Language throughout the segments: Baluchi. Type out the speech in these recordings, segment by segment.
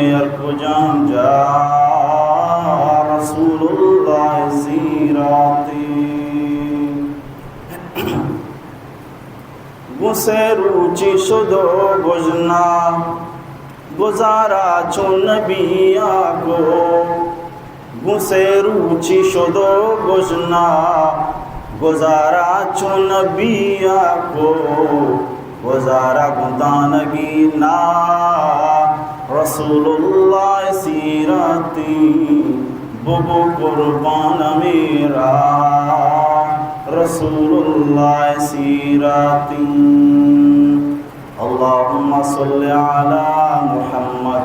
ہر کجام جا رسول اللہ سیراتیں۔ گوں سے روچی شد و گژنا، گزارا چون نبی آکو۔ گوں سے روچی شد و گژنا، گزارا چون نبی آکو۔ گزارا گوں دانگی نا، رسول اللہ سیراتیں۔ ببو قربان میرا، رسول اللہ سیراتیں۔ اللهم صل على محمد،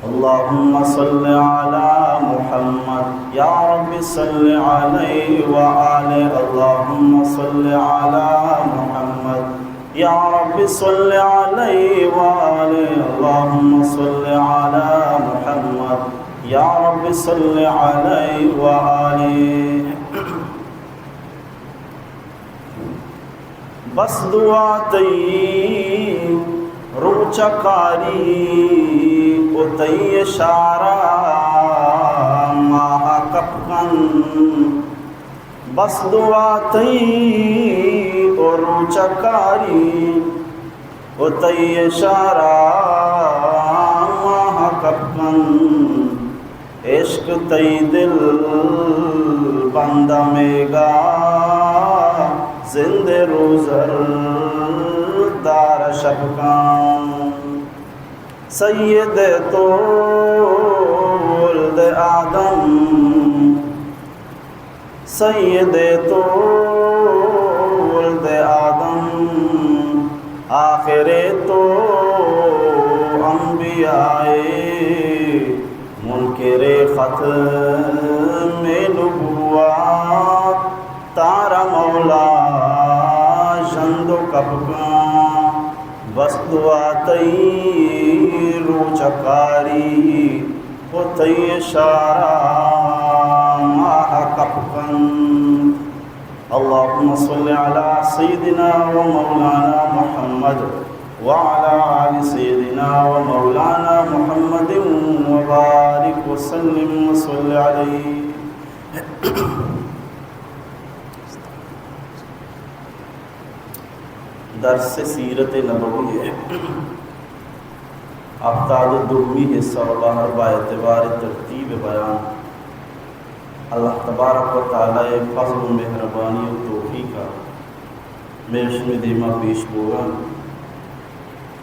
اللهم صل على محمد، يا رب صل عليه وآله، اللهم صل على محمد، يا رب صل عليه وآله، اللهم صل على محمد، يا رب صل عليه وآله۔ بس دعا تئی روچ کاری و تئی اشارہ ماہ کپ کن۔ بس دعا تئی و روچ کاری و تئی اشارہ ماہ کپ کن۔ عشق تئی دل بندہ میگا، زند روزر دار شپ کن۔ سید تو ولد آدم، سید تو ولد آدم، آخر تو انبیاء، منکر ختم نبوت، تارا مولا ژند و کپ کن۔ بس دعا تئی روچ کاری و تئی اشارہ ماہ کپ کن۔ اللهم صل على سيدنا ومولانا محمد وعلى آل سيدنا ومولانا محمد وبارك وسلم وصل عليه۔ درس سیرت نبوی ءِ ہفتاد و دومی حصہ و بہر با اعتبار ترتیب بیان اللہ تبارک و تعالی ءِ فضل و مہربانی و توفیق ءَ مئے شمئے دیما پیش بوگا۔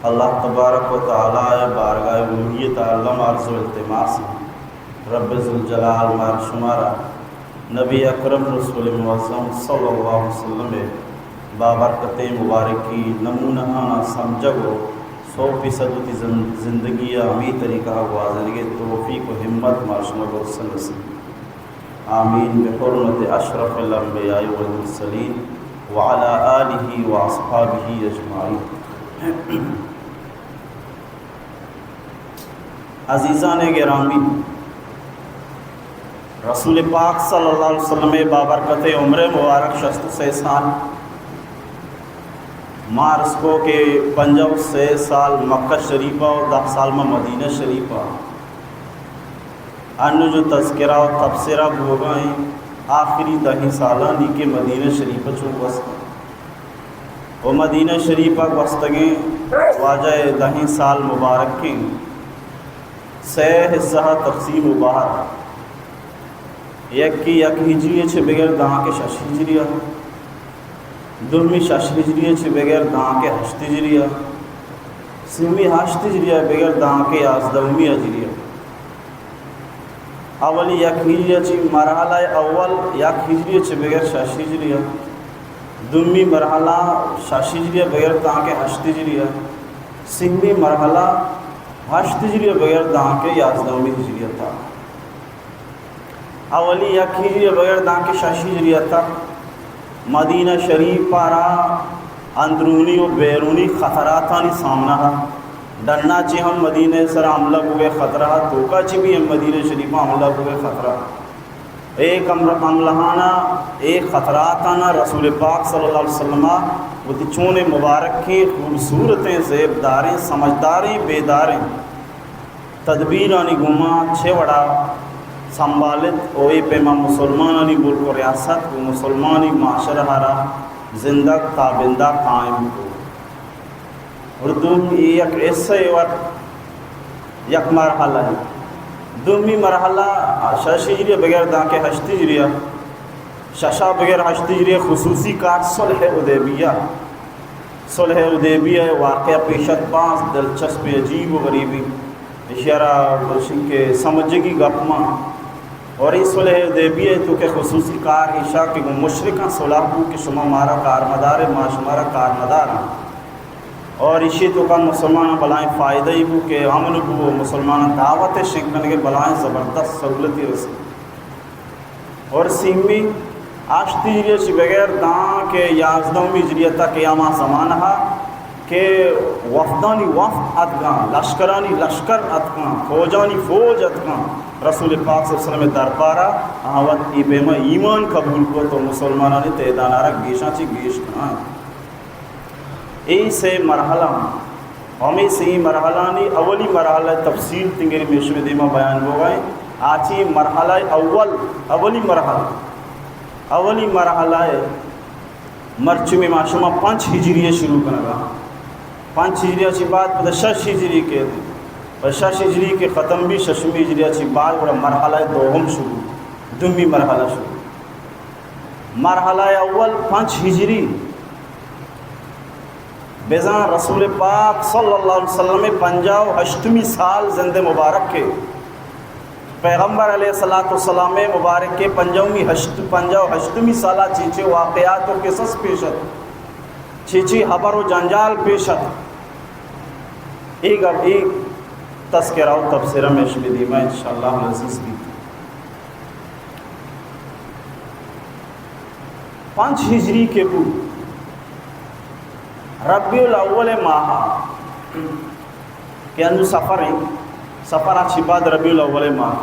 اللہ تبارک و تعالی ءِ بارگاہ الوہیت ءَ الم عرض و التماس انت، رب ذوالجلال مارا شمارا نبی اکرم رسول معظم صلی اللہ علیہ وسلم ءِ بابرکتیں مبارکیں نمونہانا سمجھگ و سو فیصد وتی زن-، زندگی ءَ ہمے طریقہ ءَ گوازینگ ءِ توفیق و ہمت مارا شمارا درستاں نصیب۔ آمین بحرمت اشرف الانبیاء والمرسلین وعلی آلہ واصحابہ اجمعین۔ عزیزان گرامی، رسول پاک صلی اللہ علیہ وسلم ءِ بابرکت عمر مبارک شست و سے سال، ما عرض کو کہ پنجاہ و سے سال مکہ شریفہ و دہ سال ما مدینہ شریفہ۔ انو جو تذکرہ و تبصرہ بوگا ہیں، آخری دہیں سالانی کہ مدینہ شریفہ چون گوست و مدینہ شریفہ گوستگیں واجہ دہیں سال مبارکیں سے حصہ تقسیم و بہر، یکی یک ہجری چہ بگر دانکہ شش ہجری، دومی شش ہجری چہ بگر دانکہ ہشت ہجری، سیمی ہشت ہجری بگر دانکہ یازدہمی ہجری۔ اولی یک ہجری چہ مرحلہ اول یک ہجری چہ بگر شش ہجری، دومی مرحلہ شش ہجری بگر دانکہ ہشت ہجری، سیمی مرحلہ ہشت ہجری بگر دانکہ یازدہمی ہجری تھا۔ اولی یک ہجری بگر دانکہ شش ہجری تک مدینہ شریف ءَ را اندرونی و بیرونی خطراتانی سامنا ءَ۔ ڈنا چی ہم مدینہ سر حملہ بوگے خطرہ، توکا چی بھی ہم مدینہ شریف حملہ بوگے خطرہ۔ اے کم-، حملہانا، اے خطراتانا رسول پاک صلی اللہ علیہ وسلم وتی چونیں مبارکیں، خوبصورتیں، زیبداریں، سمجھداریں، بیداریں تدبیرانی گوما چہ وڑا سنبھالت و اے پیما مسلمانانی ملک و ریاست و مسلمانی معاشرہ را زندگ تابندہ قائم کو۔ اور دومی یک حصہ ور یک مرحلہ ہے۔ دومی مرحلہ شش ہجری بغیر داں کہ ہشت ہجری، ششا بغیر ہشت ہجری خصوصی کار صلح حدیبیہ۔ صلح حدیبیہ واقعہ پیشت باز دلچسپ عجیب و غریبی۔ اشیارا گوشی کہ سمجھگی گپ ماں۔ اور اے صلح حدیبیہ تو کہ خصوصی کار ایشا کہ گوں مشرکاں صلح بو کہ شما مارا کارمدار، ما شمارا کارمدار ہاں۔ اور ایشی تو کا مسلمان بلائیں فائدہ ہی بو کہ امن بو، مسلمان دعوت شنگ کنگے بلائیں زبردست سہولتی رسی۔ اور سیمی ہشت ہجری چی بغیر داں کہ یازدہمی ہجری تا قیامہ زمانہ کہ وفدانی وفد اتکاں، لشکرانی لشکر اتکاں، فوجانی فوج اتکاں، رسول پاک صلی اللہ علیہ وسلم دربارہ آ وت ای پیما ایمان قبول کو تو مسلمانانی تعداد آرک گیشاں چی گیش کناں۔ اے سے مرحلہ ہم، ہمیں سے مرحلہ نے اولی مرحلہ تفصیل تنگری میشم دیما بیان ہو گئے۔ آچی مرحلہ اول، اولی مرحلہ، اولی مرحلہ ہے۔ مرچی میں ما شما پنچ ہجری شروع کنگا۔ پنچ ہجری چی بعد پدا شش ہجری کے، پدا شش ہجری کے ختم بھی، ششمی ہجری چی بعد بڑا مرحلہ دوم شروع، دومی مرحلہ شروع۔ مرحلہ اول پنچ ہجری، بزاں رسول پاک صلی اللہ علیہ وسلم پنجاہ و ہشتمی سال زند مبارک کے، پیغمبر علیہ الصلوۃ والسلام مبارک کے پنجاہمی ہشت، پنجاہ و ہشتمی سالہ چیچے واقعات و قصص پیش ات، چیچے حبر و جنجال پیش ات۔ ایک اب ایک تذکرہ و تبصرہ میں شمی دیما انشاءاللہ عزیز بیت۔ پنچ ہجری کے بو، ربیع الاول ماہ کہ انو سفر ہیں، سفر آچی بعد ربیع الاول ماہ،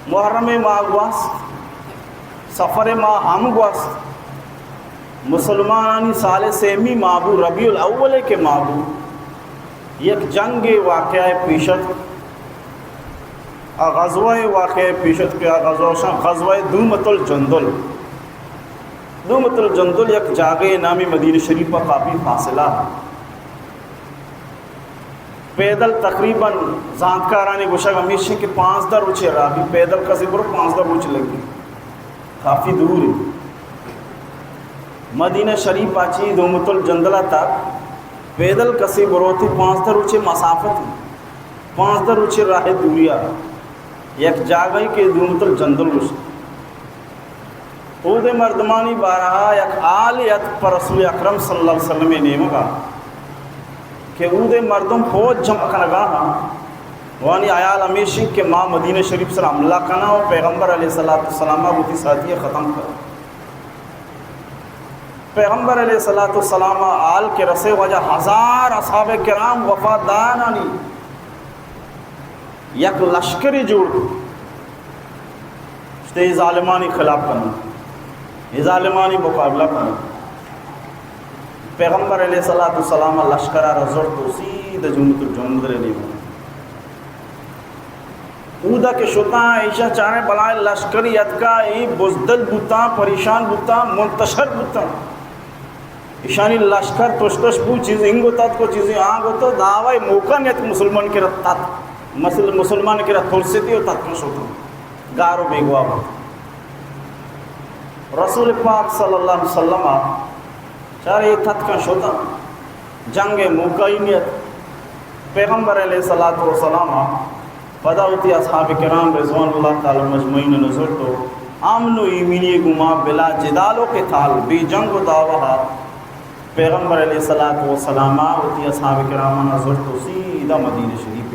محرم ماہ گوست، سفر ماہ ہم گوست، مسلمانانی سال سیمی ماہ بو، ربیع الاول کے ماہ بو، یک جنگ واقعہ پیشت، آ غزوہ واقعہ پیشت کہ آ غزوہ شان غزوہ دومت الجندل۔ دومت الجندل یک جاگہ نامی مدینہ شریف پر کافی فاصلہ۔ پیدل تقریباً زانتکارانی گوشگ ہمیش کہ پانزدہ روچے راہ بی، پیدل کسی برو پانزدہ روچ لگی، کافی دور ہے۔ مدینہ شریف آچی دومت الجندلہ تک پیدل کسی بروتی پانزدہ روچے مسافت ہے، پانزدہ روچے راہ دوریا، یک جاگہی کہ دومت الجندل گوشت۔ اودے مردمانی بارہا یک حالے اتک پہ رسول اکرم صلی اللہ علیہ وسلم نیمگا کہ اودے مردم فوج جمع کنگا ہاں، وانی حیال ہمیشی کہ ما مدینہ شریف سر حملہ کناں و پیغمبر علیہ الصلوۃ والسلام وتی ساتھی ختم کر۔ پیغمبر علیہ الصلوۃ والسلام حال کے رسے واجہ ہزار اصحاب کرام وفادارانی یک لشکری جوڑ کو، شتے ظالمانی خلاف کنو، اے ظالمانی مقابلہ کنو۔ پیغمبر علیہ الصلوۃ والسلام لشکر را زرت و سیدھا جمت الجندل نیمگا۔ اودا کہ شتاں، ایشاں چاریں بلائیں لشکری اتکا، اے بزدل بوتاں، پریشان بوتاں، منتشر بوتاں۔ ایشانی لشکر تش تش بو، چیز انگو تتکو، چیزی آنگو تو، دعوی موقع نیت مسلمان کرا تت، مسل-، مسلمان کرا ترسیتی و تتکو شتاں۔ گار و بیگواہ بوت۔ رسول پاک صلی اللہ علیہ وسلم چارے تتکاں شتاں، جنگ ء موقع ہی نیت۔ پیغمبر علیہ الصلوۃ والسلام ء پدا وتی اصحاب کرام رضوان اللہ تعالی علیہم اجمعین ء نزرت و امن و ایمنی گما بلا جدال و قتال، بے جنگ و دعوا ء پیغمبر علیہ الصلوۃ والسلام ء وتی اصحاب کراماں زرت و سیدھا مدینہ شریف ء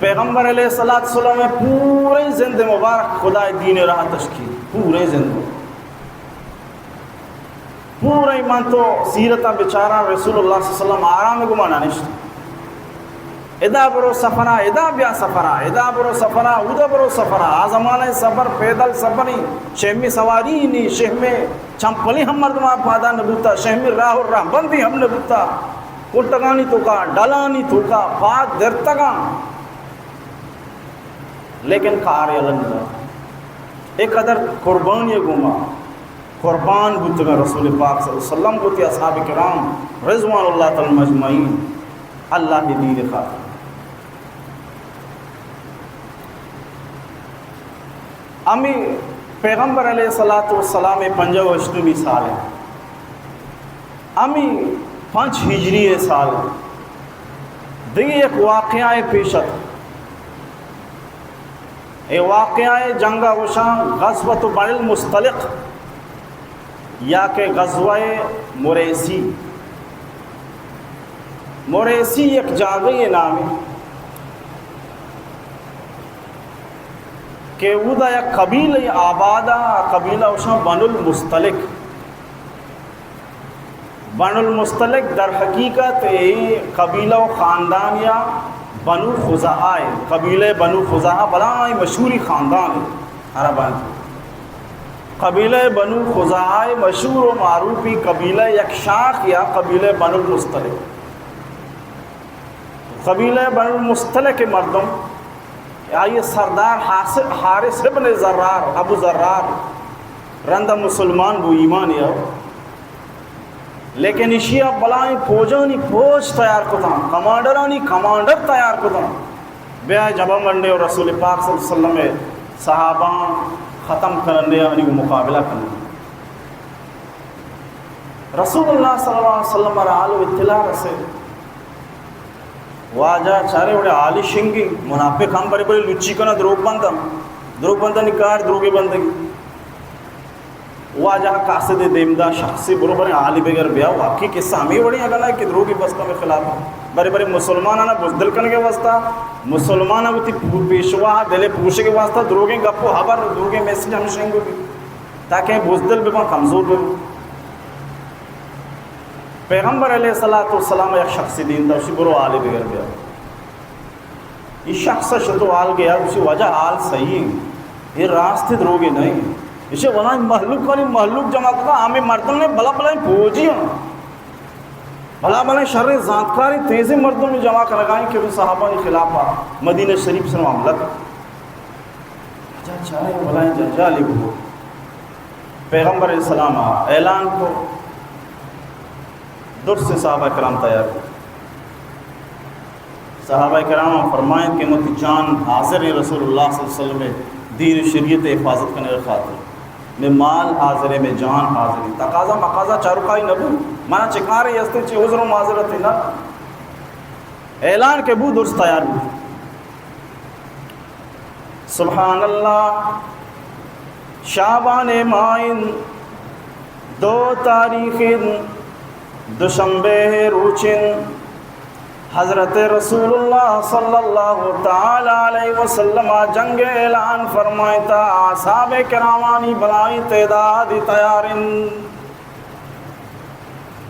پیغمبر علیہ الصلوۃ والسلام ء پورے زند مبارک خدائے دین ء راہ تشکیل، پورے زند، پورے من تو سیرت ء بچاراں، رسول اللہ صلی اللہ علیہ وسلم آرام گما نہ نشت۔ ادا برو سفرا، ادا بیا سفرا، ادا برو سفرا، اودا برو سفرا۔ آ زمانہ سفر پیدل سفری، شہمی سواری نی، شہمی چمپلی ہم مردم آ پادا نبوتا، شہمی راہ و رہبندی ہم نبوتا۔ کٹگانی توکا، ڈلانی توکا، پاد درتگاں۔ لیکن کار یلہ ندا۔ اے قدر قربانی گوما قربان بوتگاں رسول پاک صلی اللہ علیہ وسلم، وتی اصحاب کرام رضوان اللہ تعالی مجمعین اللہ دین خاطر۔ ہمے پیغمبر علیہ الصلوۃ والسلام پنجاہ و ہشتمی سال ہے۔ ہمے پنچ ہجری سال دگہ یک واقعہ پیش ات۔ اے واقعہ جنگ گوشاں غزوۃ بنی المصطلق یا کہ غزوہ مریسی۔ مریسی یک جاگہے نامے کہ اودا یک قبیلہ آباد ء، قبیلہ گوشاں بنو المصطلق۔ بنو المصطلق در حقیقت اے قبیلہ و خاندان یا بنو خزاعہ اے۔ قبیلہ بنو خزاعہ بلاہیں مشہوری خاندان اے عربانی۔ قبیلہ بنو خزاعہ مشہور و معروفی قبیلہ یک شاخ یا قبیلہ بنو المصطلق۔ قبیلہ بنو المصطلق مردم، آئی سردار حاس-، حارث ابن ضرار، ابو ضرار، رندا مسلمان بو، ایمان یا۔ لیکن ایشی ء بلاہیں پوجانی پوج تیار کتاں، کمانڈرانی کمانڈر تیار کتاں، بیا جبہ منڈے و رسول پاک صلی اللہ علیہ وسلم ء صحاباں ختم کنندے، آنی گوں مقابلہ کنندے۔ رسول اللہ صلی اللہ علیہ وسلم ء را حال و اطلاع رسے، واجہ چارے وڑے حالی شنگی، منافق ہم برے برے لچی کنا، دروگ بندم، دروگ بندنی کار، دروگے بندگی۔ واجہ قاصد دیمدا شخصی برو برے حالی بگر بیا، واقعی قصہ ہمیں وڑی اگلا کہ دروگی بستہ میں خلاف برے برے مسلمانانا بزدل کنگے واسطہ، مسلماناں وتی پو-، پیشوا دل پوشگے واسطہ دروگیں گپ و حبر، دروگیں میسج ہم شنگ بی تاکہ بزدل بباں، کمزور بباں۔ پیغمبر علیہ الصلوۃ والسلام یک شخصی دیم دا، اسی برو حالی بگر بیا۔ اے شخص ء شت و حال گیا، گوشی، واجہ حال صحیح ہیں، اے راست دروگے نہیں۔ اسے بلاہیں مہلوک والی مہلوک جمع کتا، ہمیں مردم نے بلا بلاہیں پوجی ہیں، بلا بلاہیں شریں زانتکاریں تیزیں مردم جمع کنگائیں کہ صحابہ کے خلاف مدینہ شریف سے معاملہ کر۔ اچھا، اچھا، اے بلاہیں جنجالی بو۔ پیغمبر علیہ السلام اعلان کو، درست صحابہ کرام تیار کو۔ صحابہ کرام فرمائیں کہ من وتی جان حاضر ہیں رسول اللہ صلی اللہ علیہ وسلم دین و شریعت حفاظت کرنے خاطر، میں مال حاضر ہے، میں جان حاضر ہے۔ تقاضا مقاضا چاروکائی نہ بو، منا چکارے ہستے چی عذر و معذرت نہ۔ اعلان کہ بو، درست تیار بو۔ سبحان اللہ، شعبان ماہ دو تاریخ، دوشنبے روچن، حضرت رسول اللہ صلی اللہ تعالی علیہ وسلم جنگ اعلان فرمائتا، اصحاب کرامانی بلائی تعداد تیارن۔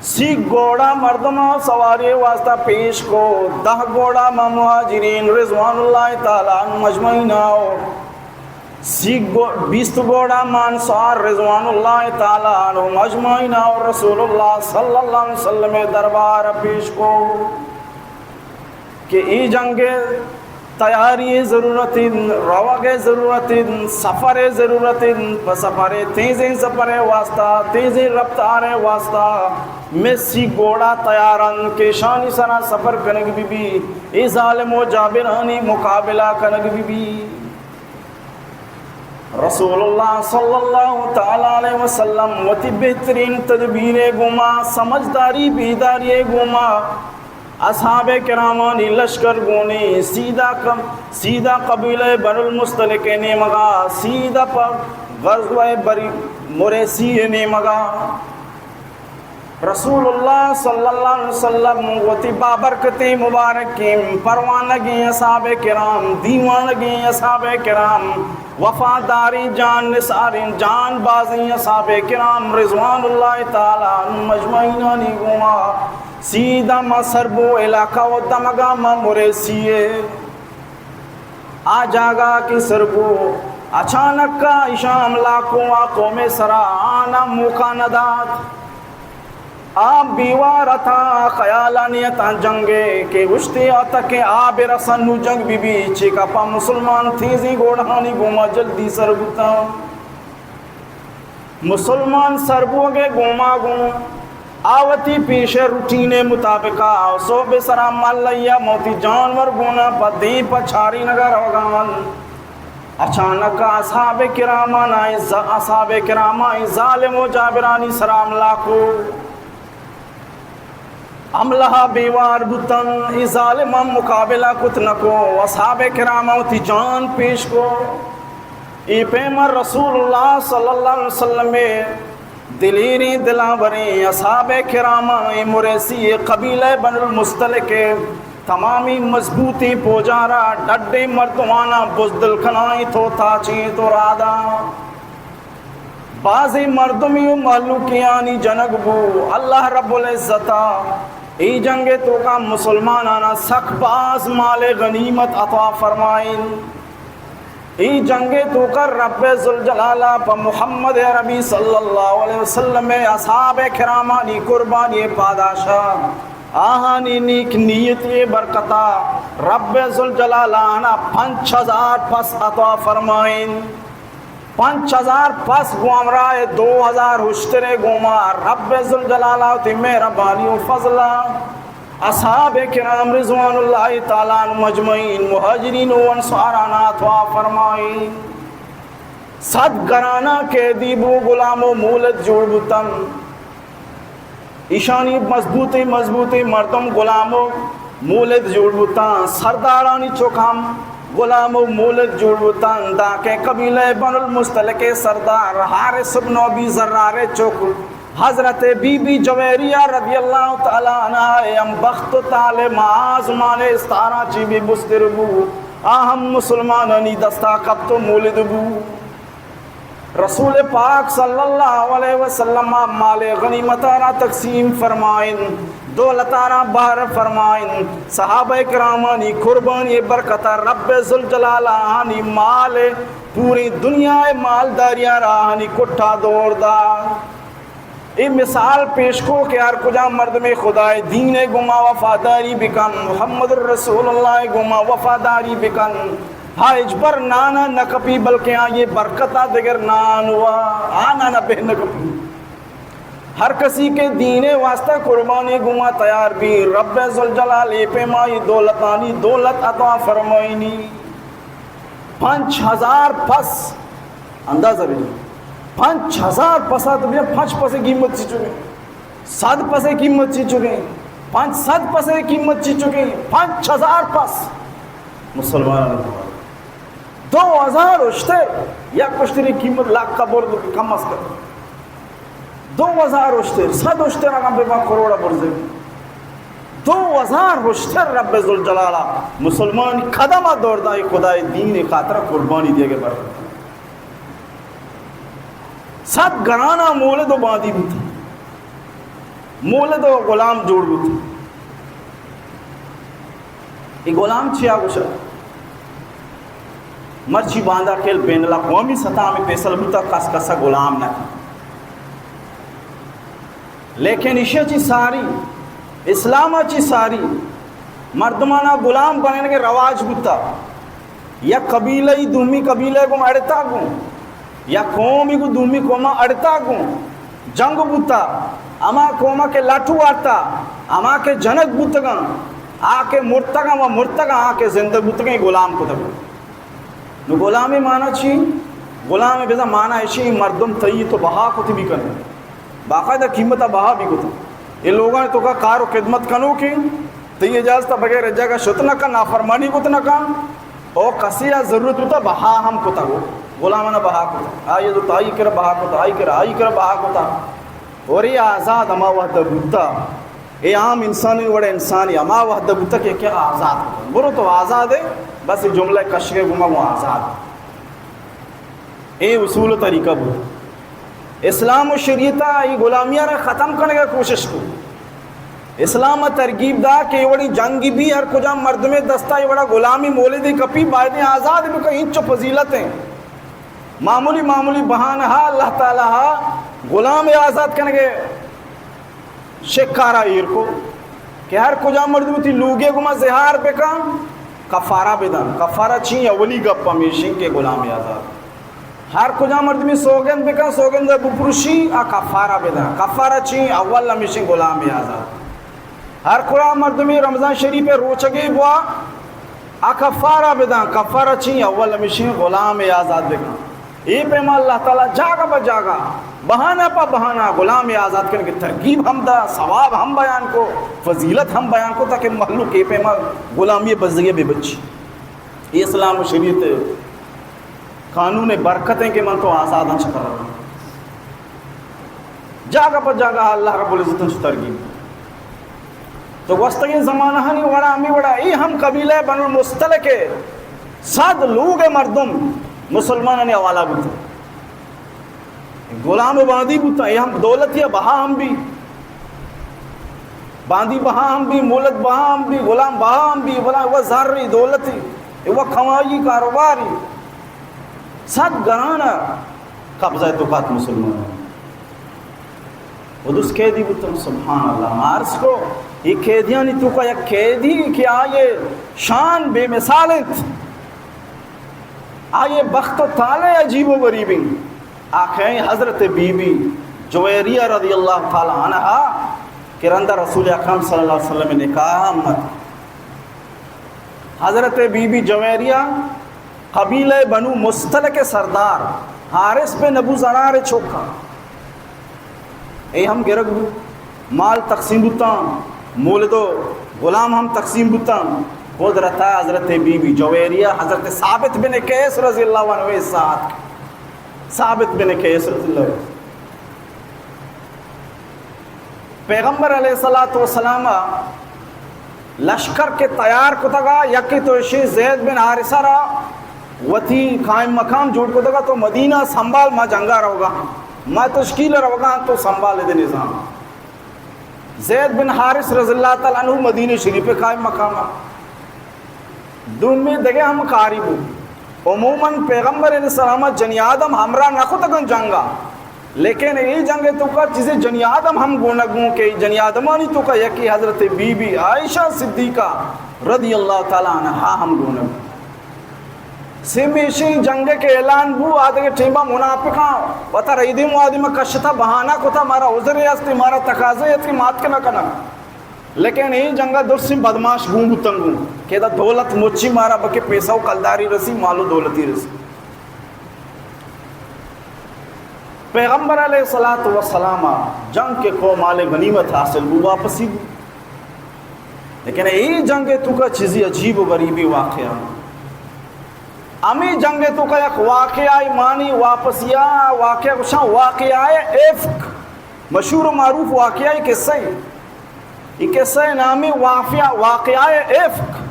سی گھوڑا مردماں سواری واسطہ پیش کو، دہ گھوڑا ما مہاجرین رضوان اللہ تعالی عنہم اجمعین آؤ، سی گھو-، بیست گھوڑا ما انصار رضوان اللہ تعالی عنہم اجمعین آؤ رسول اللہ صلی اللہ علیہ وسلم دربار پیش کو۔ کہ اے جنگ ء تیاری ء ضرورت انت، روگ ء ضرورت انت، سفر ء ضرورت انت، پہ سفر ء تیزیں سفر ء واسطہ، تیزیں رفتار ء واسطہ مئے سی گھوڑا تیار انت کہ اشانی سرا سفر کنگ بہ بی، اے ظالم و جابرانی مقابلہ کنگ بہ بی۔ رسول اللہ صلی اللہ تعالی علیہ وسلم وتی بہترین تدبیر ء گوما، سمجھداری بیداری ء گوما، اصحاب کرامانی لشکر گونی سیدھا کم، سیدھا قبیلہ بنو المصطلق ء نیمگا، سیدھا پہ غزوہ بری مریسی ء نیمگا۔ رسول اللہ صلی اللہ علیہ وسلم وتی بابرکتیں مبارکیں پروانگیں اصحاب کرام، دیوانگیں اصحاب کرام، وفاداریں جان نثاریں جان بازیں اصحاب کرام رضوان اللہ تعالی عنہم اجمعینانی گوما سیدھا ما سربو علاقہ و دمگا ما مریسی ء آ جاگہ کہ سربو اچانک ء ایشاں حملہ کو، آ قوم سرا آناں موقع نہ دات۔ آ بیوار اتاں، خیالانی اتاں جنگے کہ اشتے آتکیں آب رسن نو جنگ بی بی، چے کپا مسلمان تیزیں گوڑہانی گوما جلدی سر بوتاں۔ مسلمان سر بوگے گوما گوں آ وتی پیشے روٹینے مطابقا سہب سرا ملیا موتی جانور گونا پہ دیم پہ چارینگا روگا انت۔ اچانک اصحاب کرامانا ز-، اصحاب کراما ظالم و جابرانی سرا حملہ کو۔ حملہ بیوار بوتن، ای ظالمان مقابلہ کت نکو۔ اصحاب کراما وتی جان پیش کو۔ ای پیما رسول اللہ صلی اللہ علیہ وسلم دلیریں دلاوریں اصحاب کراما، ای مریسی قبیلہ بن المصطلق تمامی مضبوطیں پوجارا ڈڈیں مردمانا بزدل کنائیں تو تاچیں تو رادا۔ بازیں مردمی و مہلوکیانی جنگ بو۔ اللہ رب العزت ء اے جنگ ء توکا مسلمانانا سک باز مال غنیمت عطا فرمائین۔ اے جنگ ء توکا رب ذوالجلال ء پہ محمد عربی صلی اللہ علیہ وسلم ء اصحاب کرامانی قربانی ء پاداشا آہانی نیک نیتی ء برکتا رب ذوالجلال آہانا پنچ ہزار پس عطا فرمائین۔ پنچ ہزار پس گوں ہمراہ دو ہزار ہشترے گوما رب ذوالجلال ء وتی مہربانی و فضل ء اصحاب کرام رضوان اللہ تعالی عنہم اجمعین، مہاجرین و انصارانا عطا فرمائین۔ صد گرانا قیدی بو، غلام و مولد جوڑ بوتن۔ ایشانی مضبوطیں مضبوطیں مردم غلام و مولد جوڑ بوتاں، سردارانی چک ہم غلام و مولد جوڑ بوتاں۔ دانکہ قبیلہ بن المصطلق سردار حارث بن ابی ضرار چک حضرت بی بی جویریہ رضی اللہ تعالی عنہا ہم بخت و طالع آزمان استارا چی بھی بستر بو، آ ہم مسلمانانی دستا کپت و مولد بو۔ رسول پاک صلی اللہ علیہ وسلم ء مال غنیمت ء را تقسیم فرمائن، دولت ء را بہر فرمائن، صحابہ کرامانی قربانی برکت ء رب ذوالجلال آہانی مال پوری دنیا ء مالداریاں را آہانی کٹا دور دات۔ اے مثال پیش کو کہ ہر کجام مردمے خدائے دین ء گوما وفاداری بکن، محمد رسول اللہ ء گوما وفاداری بکن، ہا ہچبر نانا نہ کپی، بلکیں آئی ء برکت ء دگر نان و آ نانا بہ نہ کپی۔ ہر کسی کہ دین ء واسطہ قربانی گوما تیار بی، رب ذوالجلال اے پیما اے دولتانی دولت عطا فرمائینی۔ پنچ ہزار پس، اندازہ بجن، پنچ ہزار پس ء تو بجن، پنچ پس ء قیمت چی چکیں؟ صد پس ء قیمت چی چکیں؟ پنچ صد پس ء قیمت چی چکیں؟ پنچ ہزار پس مسلمان، دو ہزار اشتر، یک اشتری قیمت لاکھ کا برد کم از کم۔ دو ہزار اشتر، صد اشتر اگاں بہ باں کروڑ ء برزیں۔ دو ہزار اشتر رب ذوالجلال ء مسلمان قدم ء دور دائی، خدائے دین ء خاطر ء قربانی دیگ ء برکت۔ صد گرانا مولد و باندی بوت، مولد و غلام جوڑ بوت۔ اے غلام چیا گوشا؟ مرچی باندا کل بین الاقوامی سطح میں پیسل بوتا، کس کسا غلام نہ۔ لیکن ایشی چی ساری، اسلام چی ساری مردمانا غلام بننے کے رواج بوتا۔ یک قبیلہ ای دومی قبیلہ گوں اڑتا گوں، یک قومی گوں دومی قوما اڑتا گوں، جنگ بوتا، ہما قوما کہ لٹو آرتا، ہما کہ جنگ بوتگاں، آ کہ مرتگاں و مرتگاں، آ کہ زندگ بوتگاں، غلام کتگ۔ نو غلام معنی چی؟ غلام بزاں معنی ایشی مردم تئی تو بہا کت بی کن، باقاعدہ قیمت بہا بی کت۔ اے لوگاں تو کا کار و خدمت کنو کہ تئی اجازت بغیر جگہ شت نہ کن، نافرمانی کت نہ کن۔ او کسی ء ضرورت بوتا بہا ہم کتگ، غلامانا بہا کت، آئی ء زرت آئی کرا بہا کت، آئی کرا، آئی کرا بہا کتا۔ اور اے آزاد ہما وہد بوتا، اے عام انسانی وڑ انسانی ہما وہد بوتا کہ کہ آزاد کتا۔ برو تو آزاد ہے، بس اے جملہ کشگے گما وہ آزاد۔ اے اصول و طریقہ بوت۔ اسلام و شریعت ء اے غلامی ء را ختم کنگ ء کوشش کو۔ اسلام ءَ ترغیب دا کہ اے وڑیں جنگ بی، ہر کجام مردمے دستا اے وڑا غلامی مولدے کپی، بایدیں آزاد بکن، انچو فضیلت ایں۔ معمولی معمولی بہانہ اللہ تعالی ءَ غلام ءِ آزاد کنگے شکارا ایر کو کہ ہر کجام مردم وتی لوگے گما زہار بکن، کفارہ بدن۔ کفارہ چی؟ اولی گپ ہمیشیں کہ غلام آزاد۔ ہر کجام مردمی سوگند بکن، سوگند بپروشی، آ کفارہ بدن۔ کفارہ چی؟ اول ہمیشیں غلام آزاد۔ ہر کجام مردمی رمضان شریف روچگے بوا، آ کفارہ بدن۔ کفارہ چی؟ اول ہمیشیں غلام آزاد بکن۔ اے پیما اللہ تعالی جاگہ پہ جاگہ، بہانہ پہ بہانہ غلام آزاد کرنے کی ترغیب ہم دا، ثواب ہم بیان کو، فضیلت ہم بیان کو، تاکہ مخلوق اے پیما غلامی بزگی بے بچی۔ اے اسلام و شریعت قانون برکت ایں کہ من تو آزاداں چکر رہا۔ جاگہ پہ جاگہ اللہ رب العزت چ ترغیب۔ تو گوستگیں زمانہانی وڑا ہمے وڑا اے ہم قبیلہ بنو المصطلق ءِ صد لوگ ءِ مردم مسلمانانی حوالہ بوتگ۔ غلام و باندی بوتاں، اے ہم دولتی ءِ بہا ہم بی، باندی بہا ہم بی، مولد بہا ہم بی، غلام بہا ہم بی، بلان وہ زر ای دولتی، اے وہ کمائی کاروباری۔ صد گران ءَ قبضہ ءِ توکا ات مسلمان۔ و دوست قیدی بوتن، سبحان اللہ، ما عرض کو، اے قیدیانی توکا یک قیدی کہ آئی شان بے مثال انت، آئی بخت و طالع عجیب و غریب انت۔ آ کئے؟ حضرت بی بی جویریہ رضی اللہ تعالی عنہا کہ رندا رسول اکرم صلی اللہ علیہ وسلم نکاح امت۔ حضرت بی بی جویریہ قبیلہ بنو مصطلق ءِ سردار حارث بن ابو ضرار ءِ چوکا۔ اے ہم گرگ بو، مال تقسیم بوتاں، مولد و غلام ہم تقسیم بوتاں۔ قدرتا حضرت بی بی جویریہ حضرت ثابت بن قیس رضی اللہ عنہ ءِ ساتھ، ثابت بن قیس رضی اللہ عنہ۔ پیغمبر علیہ الصلوۃ والسلام ءَ لشکر کہ تیار کتگا، یکے تو اشی زید بن حارثہ را وتی قائم مقام جوڑ کتگا، تو مدینہ سنبھال، ما جنگا روگا، ما تشکیل روگا، تو سنبھال دے نظام۔ زید بن حارث رضی اللہ تعالی عنہ مدینہ شریف قائم مقام۔ دومی دگہ ہم کاری بو۔ عموماً پیغمبر علیہ السلام ءَ جنی آدم ہمراہ نہ کتگن جنگا، لیکن اے جنگ ءِ توکا چیزے جنی آدم ہم گونگ بو کہ جنی آدمانی توکا یکی حضرت بی بی عائشہ صدیقہ رضی اللہ تعالی عنہا ہم گونگ بو۔ سیمی ایشی جنگ ءِ کہ اعلان بو، آ دگہ ٹیما منافقاں وتا رئیدیں وادی ما کشتا، بہانہ کتا، مارا عذرے است، مارا تقاضے است کہ مات کہ نہ کنگ۔ لیکن اے جنگا درسیں بدماش گون بوتن گون کہ ادا دولت مچی مارا بکے پیسہ و کلداری رسی، مال و دولتی رسی۔ پیغمبر علیہ الصلوۃ والسلام ءَ جنگ کہ کو مال غنیمت حاصل بو، واپسی بو۔ لیکن اے جنگ ءِ توکا چیزی عجیب و غریبی واقعہ۔ ہمے جنگ ءِ توکا یک واقعہ مانی واپسی ءَ، واقعہ گوشاں واقعہ افک، مشہور و معروف واقعہ قصہ۔ اے قصہ ءِ نامی واقعہ، واقعہ افک۔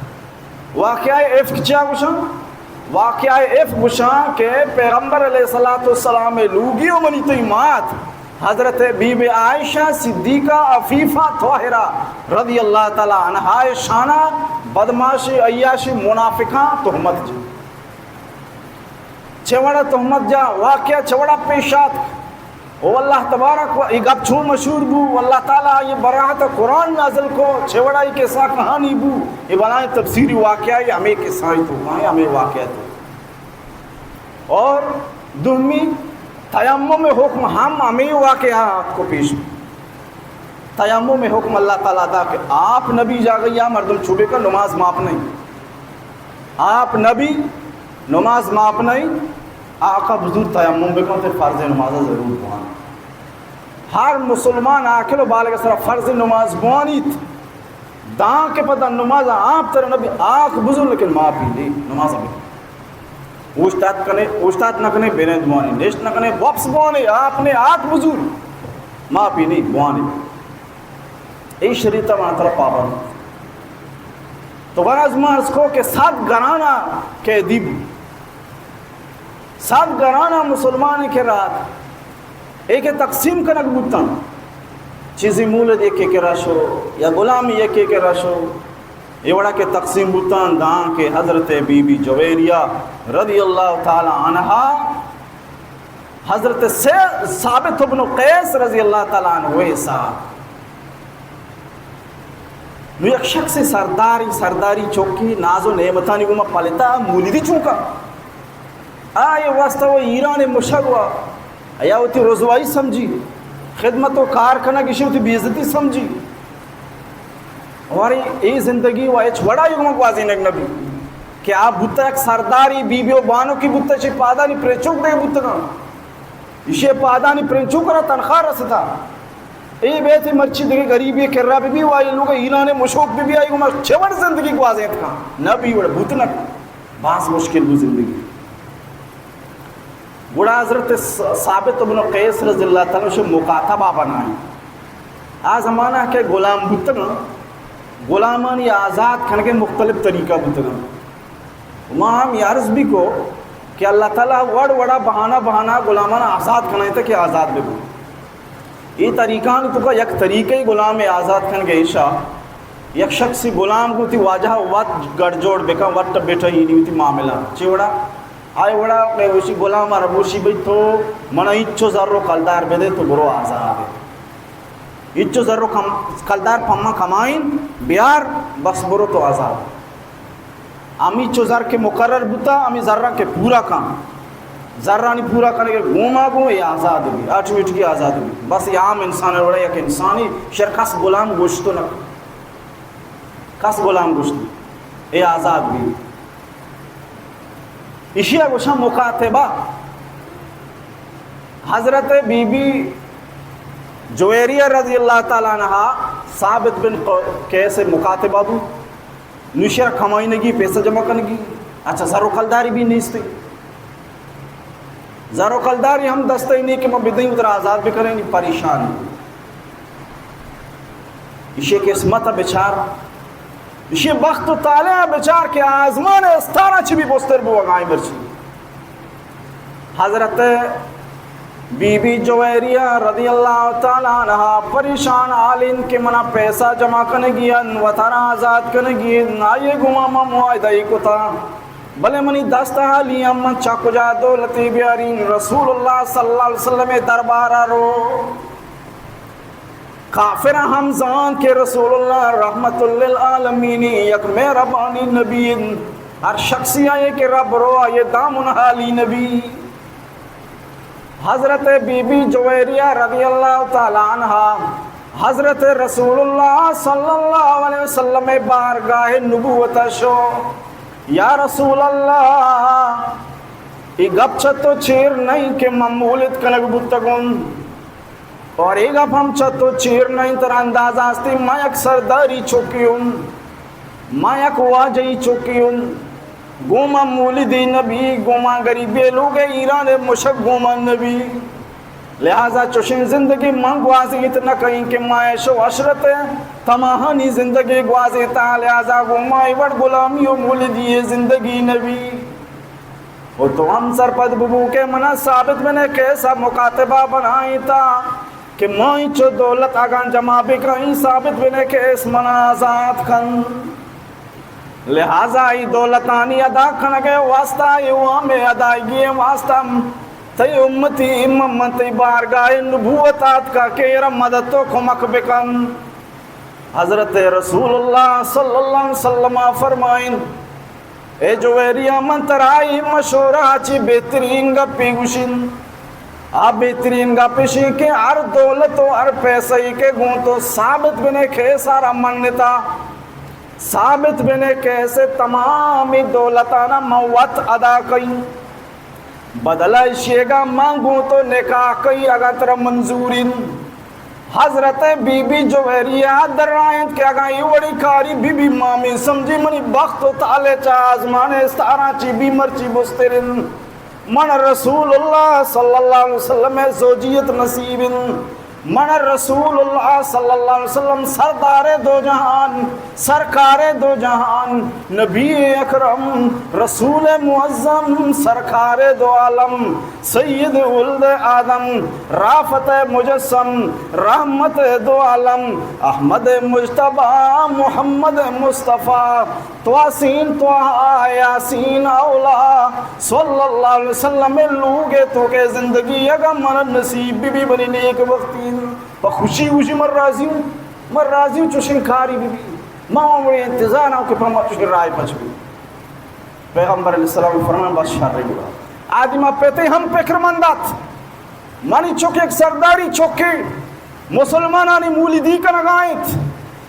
واقعہ افک چیا گوشاں؟ واقعہ افک گوشاں کہ پیغمبر علیہ الصلوۃ والسلام ءِ لوگی و منی تئی مات حضرت بی بی عائشہ صدیقہ عفیفہ طاہرہ رضی اللہ تعالی عنہا ءِ شانا بدمعاش، عیاش، منافقاں تہمت جت۔ چہ وڑا تہمت جا، واقعہ چہ وڑا پیش آتک۔ او اللہ تبارک و، اے گپ چون مشہور بو، اللہ تعالی آئی براہت قرآن نازل کو، چہ وڑا اے قصہ کہانی بو، اے بلائیں تفسیری واقعہ، اے ہمے قصہ ءِ توکا ایں، ہمے واقعہ ءِ توکا۔ اور دومی تیمم ءِ حکم ہم ہمے واقعہ ءَ آتک و پیش۔ تیمم ءِ حکم اللہ تعالی دا کہ آپ نبی جاگہ یا مردم چوبے کا نماز ماپ نہیں۔ آپ نبی نماز ماپ نہیں۔ آقا بزور تیمم بکن، تے فرض نماز ضرور بوان۔ ہر مسلمان عاقل و بالغ سرا فرض نماز بوانیت۔ داں کہ پدا نماز آپ تر نبی آنکھ بزن، لیکن ماپی نہیں، نماز بکن۔ اوشتات کنے، اوشتات نہ کنے، بنے دوانے، نشت نہ کنے، واپس بوانے، آپ نے آنکھ بزن، ماپی نہیں، بوانے۔ اے شریعت ما ترا پابند۔ تو غرض ما عرض کو کہ صد گرانا قیدی بو۔ صد گرانا مسلمان کہ رات اے کہ تقسیم کنگ بوتن، چیزی مولد یکے کرا شو یا غلامی یکے کرا شو، اے وڑا کہ تقسیم بوتاں داں کہ حضرت بی بی جویریہ رضی اللہ تعالی عنہا حضرت سے-، ثابت ابن قیس رضی اللہ تعالی عنہ حساب۔ نو یک شخص سرداری، سرداری چوکی ناز و نعمتانی گوما پلتا مولدی چونکا۔ آ اے واسطہ و ایران مشگ و یا وتی رسوائی سمجھی، خدمت و کار کنگ اشی وتی بے عزتی سمجھی۔ اور اے زندگی و ہچ وڑا یک گوازینگ نبی کہ آ بوتا یک سرداری، بی بی و بانکی بوتا، چی پادانی پرنچوک دے بوتگاں۔ ایشی پادانی پرنچوک را تنخواہ رستا۔ اے بیت مرچی دگہ غریبی کرا بی بی و آئی لوگ ایران مشوک بی بی، آئی گوما چہ وڑ زندگی گوازینت کن؟ نبی وڑ بوت نہ کن۔ باز مشکل بو زندگی۔ گڑا حضرت س-، ثابت ابن قیس رضی اللہ تعالی عنہ مکاتبہ بنائیں۔ آ زمانہ کہ غلام بوتگاں، غلامانی آزاد کنگے مختلف طریقہ بوتگاں۔ ما ہم یہ عرض بھی کو کہ اللہ تعالی وڑ وڑا بہانہ بہانہ غلامانا آزاد کنائیں تاکہ آزاد ببو۔ اے طریقان تو کا یک طریقے غلام آزاد کنگے ایشا، یک شخصی غلام کو تی واجہ وت گڑ جوڑ بکن، وت بیٹھا ہی نہیں ہوتی معاملہ۔ چی وڑا؟ آئے وڑا کہ وشی غلام عربوشی بھئی تو منا ہچو زر و کلدار بدے تو برو آزاد ہے۔ ہچو زر و کم-، کلدار پما کمائن بیار، بس برو تو آزاد۔ ہمی چو زر کہ مقرر بوتا، ہمی زراں کہ پورا کن۔ زرانی پورا کنگے گوما گوں اے آزاد بی، آٹومیٹکی آزاد بی۔ بس اے عام انسان وڑا یک انسانی شر کس غلام گوشت نہ۔ کس غلام گوشت۔ اے آزاد بی۔ اشیا گوشاں مکاتبہ۔ حضرت بی بی جویریہ رضی اللہ تعالی عنہا ثابت بن ق-، قیس مکاتبہ بو۔ نوشی را کمائینگی، پیسہ جمع کنگی۔ اچھا، زر و کلداری بھی نیستی۔ زر و کلداری ہم دستے نہیں کہ ما بدیں ادھر آزاد بکنیں، پریشان۔ ایشی قسمت بچار، ایشی بخت و طالع بچار کہ آزمان استارا چی بھی بستر بو اگائیں برچی۔ حضرت بی بی جویریہ رضی اللہ تعالی عنہا پریشان حالین کہ منا پیسہ جمع کنگی ان، وتارا آزاد کنگی ان، آئیے گما ما معاہدہ ای کتا، بلے منی دست حالی ہم من چا کجا دولتی بیارین۔ رسول اللہ صلی اللہ علیہ وسلم دربارا رو۔ کافر ہم زان کہ رسول اللہ رحمت للعالمین یک مہربانی نبی، ہر شخصی آئے کہ رب رو آئے دامن حالی نبی۔ حضرت بی بی جویریہ رضی اللہ تعالی عنہا حضرت رسول اللہ صلی اللہ علیہ وسلم بارگاہ نبوت شو، یا رسول اللہ، ای گپ چہ تو چیر نہیں کہ من مولد کنگ بوتگوں۔ اور اے گپ ہم چہ تو چیر نہ انت، ترا اندازہ استی، ما یک سرداری چکی اوں، ما یک واجہی چکی اوں، گوما مولدی نبی، گوما غریبی لوگ ایران مشک گوما نبی۔ لہذا چوشیں زندگی من گوازینت نہ کئیں کہ ما عیش و عشرت تماہانی زندگی گوازینتا، لہذا گوما اے وڑ غلامی و مولدی زندگی نبی۔ و تو ہم سرپد ببو کہ منا ثابت بن قیس ء مکاتبہ بنائینتا کہ ما اینچو دولت اگاں جمع بکنیں، ثابت بن قیس منا آزاد کن۔ لہذا ای دولتانی ادا کنگ ء واسطہ، ای وام ادائیگی ء واسطہ تئی امتی امام من تئی بارگاہ نبوت آتکا کہ ایرا مدد و کمک بکن۔ حضرت رسول اللہ صلی اللہ علیہ وسلم فرمائن، اے جویریہ، من ترا اے مشورہ چی بہترین گپی گوشن۔ آ بہترین گپ اشی کہ ہر دولت و ہر پیسہ ای کہ گوں تو ثابت بن قیس ء را منتا، ثابت بن قیس تمامی دولتانا من وت ادا کئیں۔ بدلہ اشیگا من گوں تو نکاح کئی اگاں ترا منظور انت۔ حضرت بی بی جویریہ درائینت کہ اگاں اے وڑی کاری بی بی مامی سمجھی منی بخت و طالع چہ آزمان استاراں چی بی مرچی بستر انت۔ من رسول اللہ صلی اللہ علیہ وسلم زوجیت نصیب انت۔ من رسول اللہ صلی اللہ علیہ وسلم، سردار دو جہان، سرکار دو جہان، نبی اکرم، رسول معظم، سرکار دو عالم، سید ولد آدم، رافت مجسم، رحمت دو عالم، احمد مجتبی، محمد مصطفی، تواسین، طٰہٰ، یٰسین، اولیٰ، صلی اللہ علیہ وسلم ءِ لوگ ءِ توکا زندگی اگاں من نصیب بہ بی، منی نیک بختی، پہ خوشی گوشی من راضی اوں، من راضی اوں چوشیں کارے بہ بی، من ہمے انتظار ءَ آں کہ پہ ما چوشیں راہے پچ بی۔ پیغمبر علیہ السلام فرمان بس شر گڑا۔ آدم ءَ پت ءَ ہم پکرمند ات۔ منی چک یک سرداری چکے، مسلمانانی مولدی کنگا انت،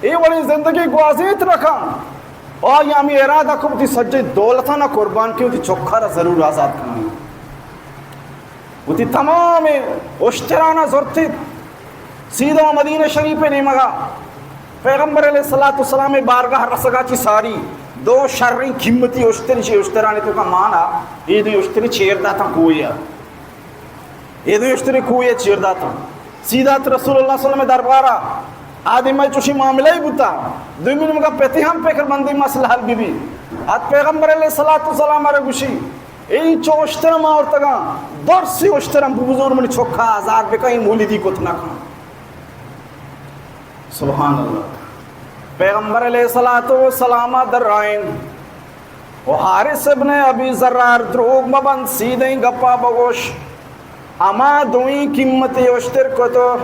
اے وڑیں زندگی گوازینت نہ کن۔ آئی ہمے ارادہ کو وتی سجیں دولتانا قربان کی، وتی چکارا ضرور آزاد کناں۔ وتی تمامیں اشترانا زرتیت، سیدھا مدینہ شریف ءِ نیمگا پیغمبر علیہ الصلوۃ والسلام ءِ بارگاہ رسگا چی ساری دو شریں قیمتی اشتر، چی اشترانی توکا مانا، اے دوئیں اشتر چیر داتاں کوہیا۔ اے دوئیں اشتر کوہیا چیر داتاں۔ سیدھا ات رسول اللہ صلی اللہ علیہ وسلم ءِ دربارا۔ آدم ءَ چوشیں معاملہ ئے بوتا۔ دومی نیمگا پت ءِ ہم پکرمندی مسئلہ حل بہ بی۔ ات پیغمبر علیہ الصلوۃ والسلام ءَ را گوشی، اے چو اشتر ما آورتگاں، درسیں اشتر ہم بزور، منی چکا آزاد بکن، اے مولدی کت نہ کن۔ سبحان اللہ۔ پیغمبر علیہ الصلوۃ والسلام ءَ درائینت، او حارث ابن ابی ضرار، دروگ مبند، سیدھیں گپا بگوش۔ ہما دوئیں قیمتی اشتر کتو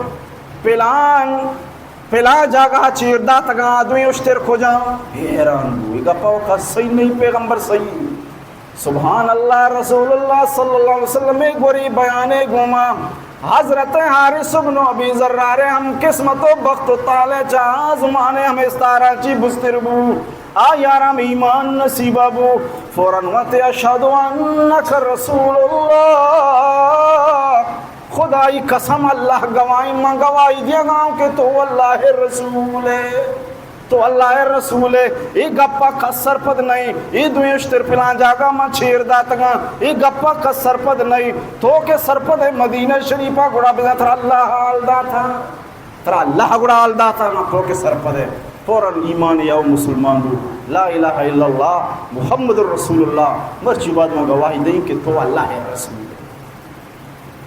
پلان، پلان جاگہ چیر داتگاں، دوئیں اشتر کجا؟ حیران بو، اے گپا وَ کس صحیح نہیں، پیغمبر صحیح۔ سبحان اللہ، رسول اللہ صلی اللہ علیہ وسلم ءِ گوری بیان ءِ گوما حضرت حارث ابن ابی ضرار ءِ ہم قسمت و بخت و طالع چہ آزمان ءِ ہم استارا چی بزتر بو۔ آ یارم ایمان نصیبہ بو۔ فوراً وت اشہد انک رسول اللہ، خدائی قسم، اللہ گواہیں، من گواہی دیگاں کہ تو اللہ ءِ رسول ئے۔ تو اللہ ءِ رسول ئے، اے گپا کس سرپد نئیں، اے دوئیں اشتر پلان جاگہ ما چیر داتگاں، اے گپا کس سرپد نئیں، تو کہ سرپد ئے مدینہ شریفا، گڑا بزاں ترا اللہ حال داتا، ترا اللہ گڑا حال داتا، تو کہ سرپد ئے۔ فوراً ایمان یا مسلمان بو، لا الہ الا اللہ محمد رسول اللہ، مرچی بعد ما گواہی دئیں کہ تو اللہ ءِ رسول ئے۔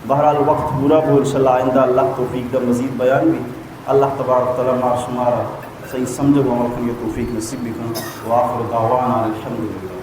بہرحال وقت پورا بو، انشاءاللہ آئندہ اللہ توفیق دا مزید بیان بی۔ اللہ تبارک و تعالی ما شمارا صحیح سمجھ و عمل کنگے توفیق نصیب بکن۔ وآخر دعوانا الحمدللہ۔